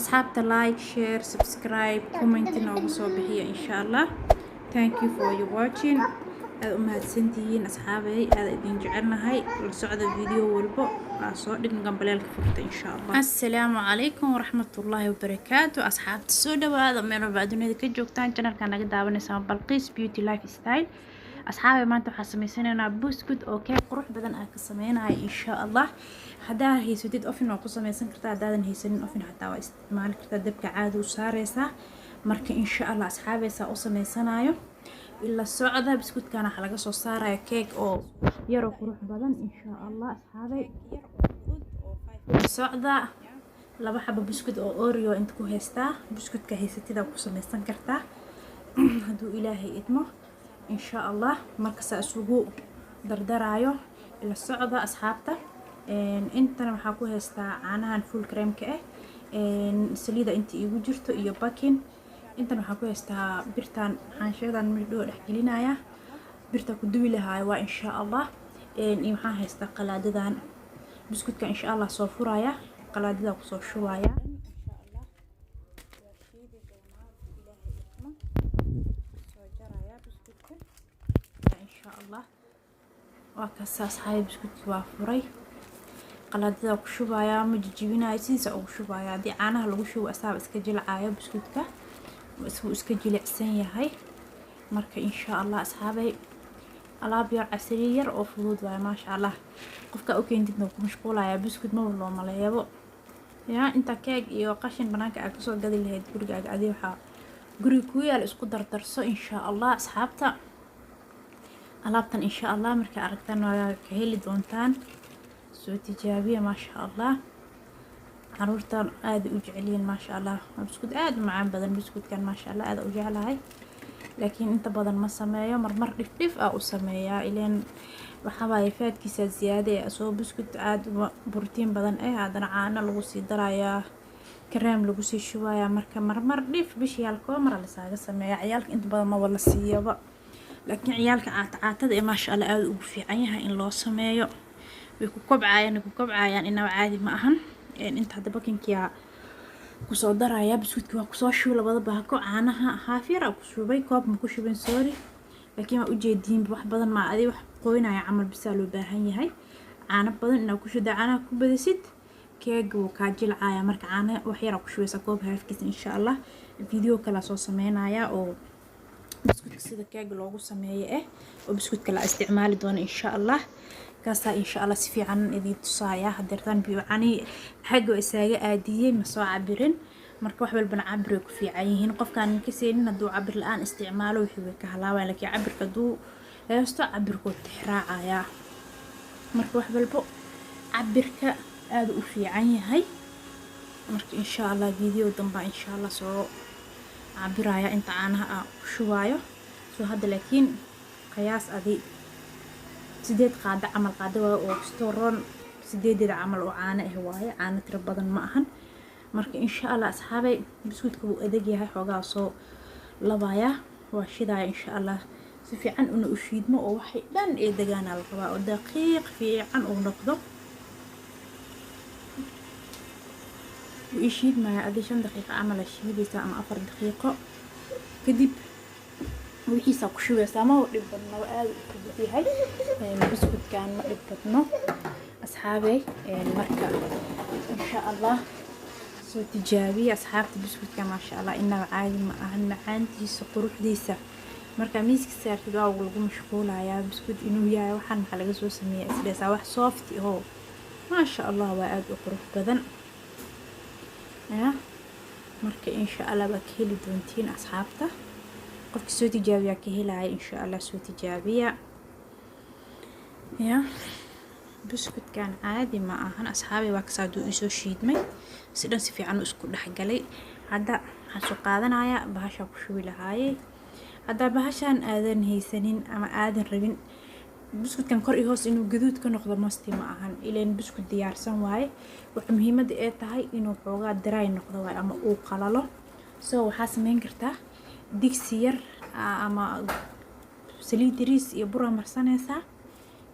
Asxaabta, like, share, subscribe, comment noogu soo bixiya, insha Allah. Thank you for your watching. Aada u mahadsantihiin, asxaabay. Aada idin jecelnahay. La socda video walbo aa soo dhigno, gambaleelka furta, insha Allah. Assalaamu calaykum waraxmatullaahi wabarakaatu. Asxaabta, soo dhawaada meel walba adduunyada ka joogtaan. Channelka naga daawanaysaa Balqiis Beauty Lifestyle. Asxaabay, maanta waxaa sameysanaynaa buskud oo keeg qurux badan aa ka sameynaya, insha Allah. Haddaa haysatid oven, waa ku sameysan kartaa. Haddaadan haysanin oven, xataa waa isticmaali kartaa, dabka caadi u saareysaa. Marka, insha Allah, asxaabaysaa u sameysanayo, ila socda. Buskudkan waxaa laga soo saaraya keeg oo yaroo qurux badan, insha Allah. Asxaabay, socda. Laba xabo buskud oo Oreo inta ku haystaa. Buskudka haysatida ku sameysan kartaa, hadduu Ilaahay idmo, insha Allah. Markasaa isugu dardaraayo, ila socda, asxaabta. Intana waxaa ku haystaa caanahan full creamka ah, saliida inta iigu jirto iyo baking. Intan waxaa ku haystaa birtan xaanshadan midhoo dhex gelinaya, birta ku duwi lahaayo waa, insha Allah. Iyo waxaan haystaa qalaadadan. Buskudka, insha Allah, soo furaya, qalaadada kusoo shubaya, insha Allah. Waa shiidi doonaa, Ilaahay idmo. Soo jaraya buskudka, insha Allah. Waa kaasa, asxaabi. Buskudki waa furay, qalaadada ku shubaya. Ma jijibinayo, sidiisa ugu shubaya. Haddii caanaha lagu shubo, asaaba iska jilcayo. Buskudka wuu iska jilicsan yahay. Marka, insha Allah, asxaabay, alaab yar, casriye yar oo fudud waaye, maasha Allah. Qofka u keentidna ku mashquulaya. Buskud maba loo maleeyabo yaa inta keeg iyo qashin banaanka aad kasoo gadi lahayd, gurigaaga adi waxaa guriga kuu yaal isku dardarso, insha Allah. Asxaabta, alaabtan, insha Allah, markaa aragtaan waa ka heli doontaan. Soo tijaabiya, maasha Allah. Caruurtan aada u jecelyihiin, maasha Allah. Waa buskud aada u macaan badan buskudkan, maasha Allah. Aada u jeclahay, laakiin inta badan ma sameeyo, marmar dhif dhif ah u sameeyaa. Ileen waxaa waaye faadkiisa ziyaade ee soo buskud aada u borotiin badan eh, haddana caano lagu sii darayaa, kareem lagu sii shubayaa. Marka marmar dhif, bishii halkoo mar lasaaga sameeya. Ciyaalka inta badan maba la siiyaba, laakiin ciyaalka caata caatada ee, maasha Allah, aada ugu fiican yahay in loo sameeyo. Way ku kobcayaan, way ku kobcayaan, inaba caadi ma ahan. Inta hadda bakingkiyaa kusoo daraya. Buskudki waa kusoo shubay labada baako. Caanaha haaf yar aa ku shubay, koob ma ku shubin, sorry. Laakiin waa ujeediin, wax badan ma adi, wax qoynaya camal bisaa loo baahan yahay. Caano badan inaad ku shubda, caanaha ku badisid, keega wuu kaa jilcaya. Marka caano wax yar aa ku shubaysa, koob haafkiisa, insha Allah. Video kala soo sameynaya oo buskudka sida keega loogu sameeyo eh, oo buskudka la isticmaali doono, insha Allah. Kaasaa, insha Allah, si fiican idiin tusaaya. Hadeertaan biyo cani xagga isaaga aadiyey, ma soo cabirin. Marka wax walbana cabir way ku fiican yihiin. Qofkaan ka seenin, hadduu cabir la-aan isticmaalo, wixii way ka halaabayan. Laakiin cabirka hadduu heesto, cabirkuu tixraacayaa. Marka wax walbo cabirka aada u fiican yahay. Marka, insha Allah, video dambaa, insha Allah, soo cabiraya inta caanaha ah ku shubaayo. Soo hadda laakiin qiyaas adi 8 qaado camal, qaado waa oo kastoo roon, sideedeeda camal oo caano ah waaye. Caano tiro badan ma ahan. Marka, insha Allah, asxaabay, buskudka wuu adag yahay, xoogaa soo labaya, waa shidaaya, insha Allah. Si fiican una u shiidmo oo waxay dhan ee degaana la rabaa, oo daqiiq fiican uu noqdo. Wuu ii shiidmaya. Adi 5 daqiiqo camal aa shiidaysaa ama 4 daqiiqo, kadib wixiisaa ku shubeysaa. Ma dhib badno, aada u fudud yahay buskudkan, ma dhib badno, asxaabey. Marka, insha Allah, soo tijaabiya, asxaabta, buskudka, maasha Allah. Inaba caadi ma ahan macaantiisa, quruxdiisa. Marka miiska saartid, waa lagu mashquulayaa buskud inuu yahay. Waxaan maxaa laga soo sameeyaa isdheesaa, wax soft ahoo, maasha Allah, waa aada u qurux badan ya. Marka, insha Allah, waa ka heli doontiin, asxaabta. Qofki soo tijaabiyaa ka helaya, insha Allah. Soo tijaabiya ya. Buskudkan caadi ma ahan, asxaabi. Waa kasaa, haduu iisoo shiidmay, si dhan si fiican u isku dhexgalay. Hadda waxaan soo qaadanayaa bahashaa ku shubi lahaayey. Haddaa bahashaan aadan haysanin ama aadan rabin buskudkan kor iyo hoos inuu gaduud ka noqdo, must ma ahan. Ileen buskud diyaarsan waaye. Waxa muhiimadda ee tahay inuu xoogaa dry noqdo waaye ama uu qalalo. So waxaa sameyn kartaa digsi yar ama saliid yariis iyo bura marsanaysaa,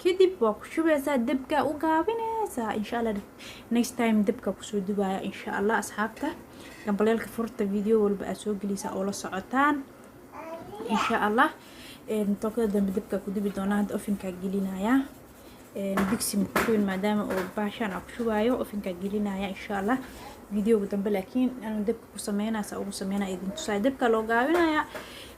kadib waa ku shubaysaa, dabkaa u gaabinaysaa. Saa insha Allah next time dabka kusoo dubaaya insha Allah. Asxaabta, gambaleelka furta, video walba aad soo gelisa oo la socotaan insha Allah. Tookada dambe dabka ku dubi doonaa. Hadda ovenkaa gelinaya, digsi ma ku shubin maadaama oo baashaan aan ku shubaayo. Ovenkaa gelinaya insha Allah videoga dambe, laakiin anu dabka ku sameynaya, saa ugu sameynaya idin tusaaya. Dabka loo gaabinaya,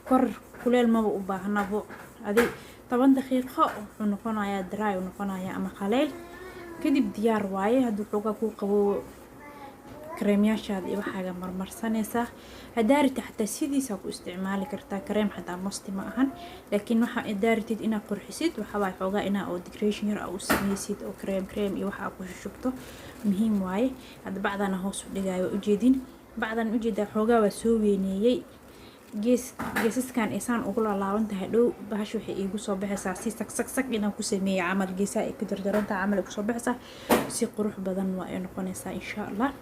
kor kuleel maba u baahnabo. Adi 10 daqiiqo wuxuu noqonayaa dry uu noqonayaa ama qaleyl, kadib diyaar waaye. Hadduu xoogaa kuu qabo, kareemyaashaada iyo waxaaga marmarsanaysaa. Haddaa rabtid xataa sidiisaa ku isticmaali kartaa, kareem xataa must ma ahan, laakiin waxa haddaa rabtid inaad qurxisid, waxaa waaye xoogaa inaa oo decoration yar aa u sameysid oo kareem kareem iyo waxa aa ku shushubto, muhiim waaye. Hadda bacdana hoos u dhigaayo, waa ujeedin bacdan, ujeedaa xoogaa waa soo weyneeyey. Gees geesaskan ay saan ugu laalaaban tahay dhow, bahasha waxay iigu soo baxaysaa si sag sag sag inaan ku sameeyey camal, geesaha ay ka jarjarantahay camal ay kusoo baxaysaa. Si qurux badan waa ay noqonaysaa insha Allah.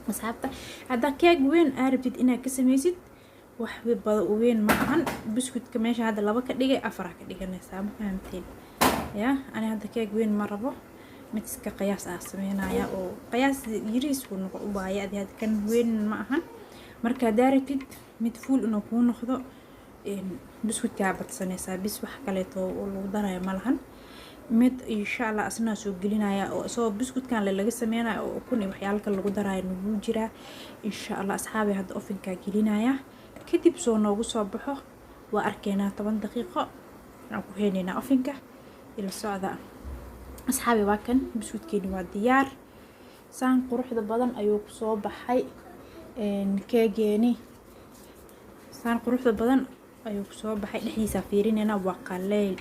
Asxaabta, haddaa keeg weyn aa rabtid inaad ka sameysid, wax weyn ma ahan. Buskutka meesha hadda laba ka dhigay, afaraa ka dhiganaysaa, ma fahamteen? Ya ani hadda keeg weyn ma rabo, mid iska qiyaas ah sameynaya oo qiyaas yariis uu noqo waaye. Adi hadda kan weyn ma ahan. Marka haddaa rabtid mid fuul inuu kuu noqdo, buskutkaa badsanaysaa bis, wax kaleeto oo lagu darayo ma lahan. Mid insha Allah asnaa soo gelinaya oo isagoo buskutkan laga sameynayo oo ukun iyo waxyaalo kale lagu darayo nagu jiraa insha Allah. Asxaabi, hadda ovenkaa gelinaya, kadib soo noogu soo baxo waa arkeynaa. 10 daqiiqo aan ku heyneynaa ovenka, ila socda asxaabi. Waa kan buskutkeeni, waa diyaar. Saan quruxda badan ayuu kusoo baxay keegeeni, saan quruxda badan ayuu kusoo baxay. Dhexdiisa fiirinayna, waa qaleyl,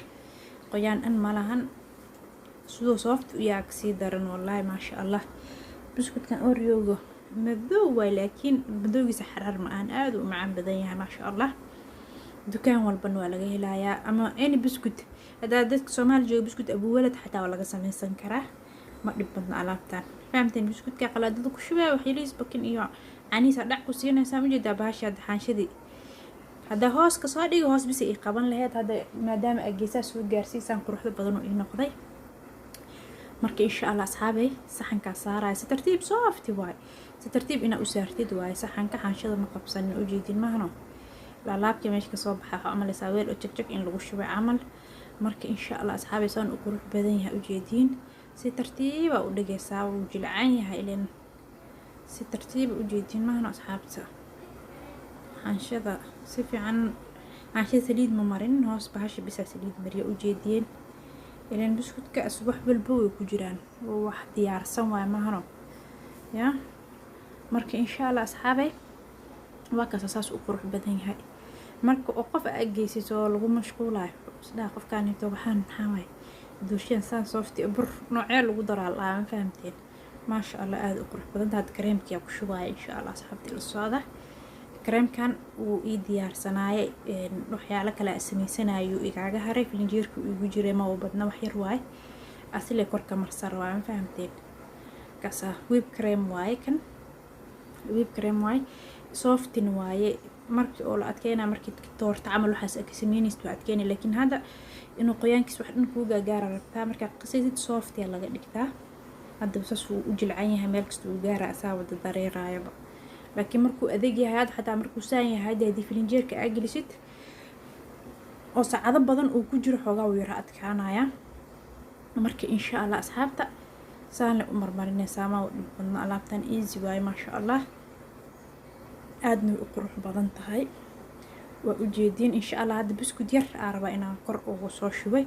qoyaan dhan malahan, siduu soft u yahay kasii daran wallaahi, maasha Allah. Buskutkan Oreoga madow waay, laakiin madowgiisa xaraar ma ahan, aada u macaan badan yahay, maasha Allah. Dukaan walbana waa laga helayaa, ama any buskut. Haddaa dadka Soomaali jooga, buskut Abuwalad xataa waa laga sameysan karaa, ma dhib badna alaabtan, fahamteen? Buskutka qalaadada ku shubaya, waxyalihiis bakin iyo caniisa dhac ku siinaysaa. Ujeedaa bahasha hadda xaanshadii haddaa hoos kasoo dhiga, hoos bisa ii qaban laheyd. Hadda maadaama aa geesaha soo gaarsiisaan, quruxda badan oo ii noqday. Marka insha Allah asxaabey, saxankaa saaraya si tartiib, soft waay, si tartiib inaa u saartid waaye saxanka. Xaanshada ma qabsanin, ujeedin mahno? Laalaabkii meesha kasoo baxa waxaa umaleysaa weel oo jagjag in lagu shubay camal. Marka insha Allah asxaabey, saan u qurux badan yahay, ujeediin? Si tartiiba u dhigaysaa, wuu jilcan yahay ilen. Si tartiiba, ujeediin mahno asxaabta? Xaanshada si fiican, xaanshada saliid ma marin, hoos bahasha bisaa saliid mariya, ujeediyeen? Ilan buskutka wax walba way ku jiraan, wax diyaarsan waay mahano ya. Marka insha Allah asxaabey, waa kaasa, saas u qurux badan yahay. Marka oo qof aa geysid oo lagu mashquulayo, isdhaha qofkaanito waxaan maxaa waaye, doorshiyan saan soft bur noocee lagu daraa laa, ma fahamteen? Maasha Allah, aada u qurux badanta. Hadda kareemkiyaa ku shubaya insha Allah. Asxaabta, ila socda. Kareemkan wuu ii diyaarsanaayay, waxyaalo kale a sameysanayo igaaga haray, filinjeerka igu jiray, ma u badna, wax yar waaye, asile korka marsar waaye, ma fahamteen? Kaasa whip cream waaye, kan whip cream waaye, softin waaye. Markii oo la adkeynaya, markii toorta camal waxaas ka sameynaysid, waa adkeynaya, laakiin hadda inuu qoyaankiis wax dhan kuu gaagaara rabtaa, markaa qasaysid softia laga dhigtaa. Hadda saas wuu u jilcan yahay, meel kasta uu gaara, asaa wada dareeraayaba. Laakiin markuu adeeg yahay, hadda xataa markuu saan yahay, hadda haddii filinjeerka aa gelisid oo saacado badan uu ku jiro, xoogaa wuu yara adkaanaya. Marka insha Allah asxaabta, saanle u marmarinaysaa, ma dhib badno alaabtan, easy waaye, maasha Allah, aadna way u qurux badan tahay, waa ujeediin insha Allah. Hadda buskud yar aa rabaa inaan kor ugu soo shubay,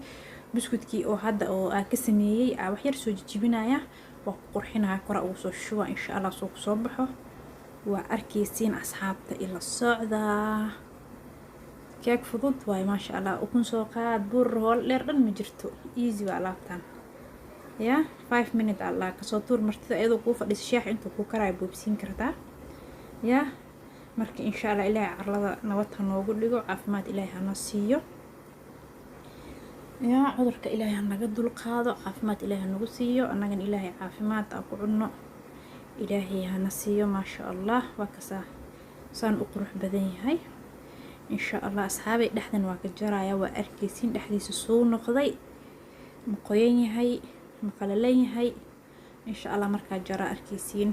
buskutkii oo hadda oo aa ka sameeyey aa wax yar soo jijibinaya, waa ku qurxinaya, kora ugu soo shuba insha Allah. Soo kusoo baxo waa arkaysiin asxaabta, ila socdaa. Keeg fudud waaye, maasha Allah. Ukun soo qaad, bur, hool dheer dhan ma jirto, easy waa alaabtan ya. 5 minute allah kasoo tuur, martida iyadoo kuu fadhisa, sheex intuu kuu karaayo boobsiin kartaa ya. Marka insha Allah, Ilaahay carlada nabad ha noogu dhigo, caafimaad Ilaahay hana siiyo yaa, cudurka Ilaahay hanaga dulqaado, caafimaad Ilaahay hanagu siiyo, annagana Ilaahay caafimaad aan ku cunno Ilaahay hana siiyo, maasha Allah. Waa kasaa, saan u qurux badan yahay insha Allah. Asxaabay, dhexdan waa ka jaraya, waa arkaysiin dhexdiisa suu noqday, ma qoyan yahay? Ma qalalan yahay? Insha Allah markaa jara arkeysiin.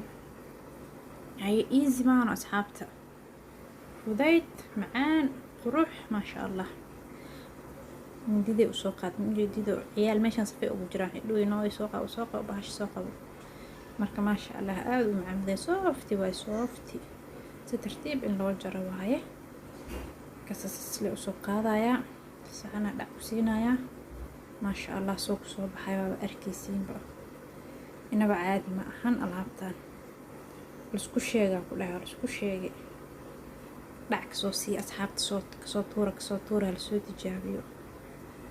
Haye, easy maano, asxaabta? Fudayd, macaan, qurux, maasha Allah. Mindiday usoo qaad, ujeedido ciyaal meeshaan safay ugu jiraan, xidhooyin oo soo qabo, soo qabo, bahasha soo qabo. Marka maasha Allah, aada u macaan, soft waay, soft. Si tartiib in loo jaro waaye. Kasasle usoo qaadayaa, saxana dhac ku siinayaa. Maasha Allah, soo kusoo baxay waaba arkeysiinba. Inaba caadi ma ahan alaabtan. Laisku sheegaa ku dhahay, laisku sheegay. Dhac kasoo siiya, asxaabta. Soo kasoo tuura, kasoo tuura, lasoo tijaabiyo.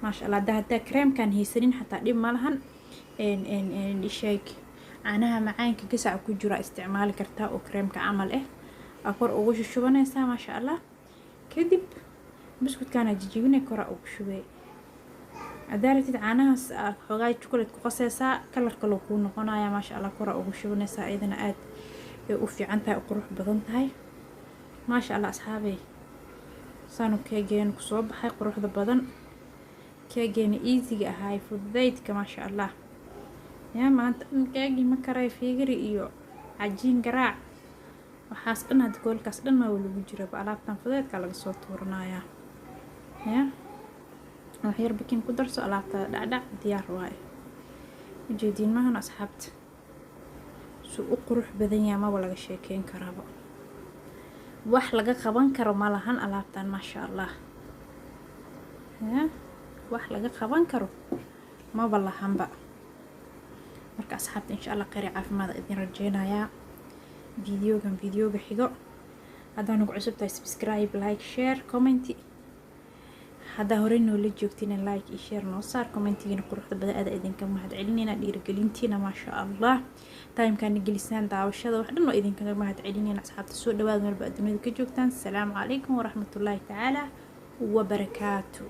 Maasha Allah. Haddaa kareemkan haysanin xataa dhib ma lahan. Sheeg, caanaha macaanka gasaca ku jira isticmaali kartaa oo kareemka camal ah aa kor ugu shushubanaysaa. Maasha Allah. Kadib buskudkaana jijibinay, kora ugu shubay. Haddaa rabtid, caanahaas aa xoogaa chocolate ku qasaysaa, color kaloo kuu noqonaya. Maasha Allah, kora ugu shubanaysaa. Iyadana aad ay u fiican tahay, u qurux badan tahay. Maasha Allah, asxaabey, saanu keegeena kusoo baxay quruxda badan, keegeena easyga ahaay, fududaydka. Maasha Allah. Yaa maanta dhan keegii ma karay, fiigari iyo cajiin garaac, waxaas dhan hadda goolkaas dhan maa lagu jiraba. Alaabtan fudeedka laga soo tuuranayaa. Ya wax yar baking ku darso, alaabtaada dhacdhac, diyaar waaye. Ujeediin maahan, asxaabta? Suu u qurux badan yahay maba laga sheekeyn karaaba. Wax laga qaban karo ma lahan alaabtan. Maasha Allah. Ya wax laga qaban karo maba lahanba. Marka asxaabta, insha Allah kheyr iyo caafimaad idin rajeynayaa. Videogan videoga xigo, haddaa nagu cusub tahay, subscribe, like, share, comment. Haddaa horey noola joogtina, like iyo share noo saar, commentigiina quruxda badan aada idinka mahad celinayna. Dhiirigelintiina, maasha Allah, timekaana gelisaan daawashada, wax dhan oo idinkaga mahad celinayna. Asxaabta, soo dhawaada meelba adduunyada ka joogtaan. Asalaamu calaykum waraxmatullaahi tacaala wabarakaatu.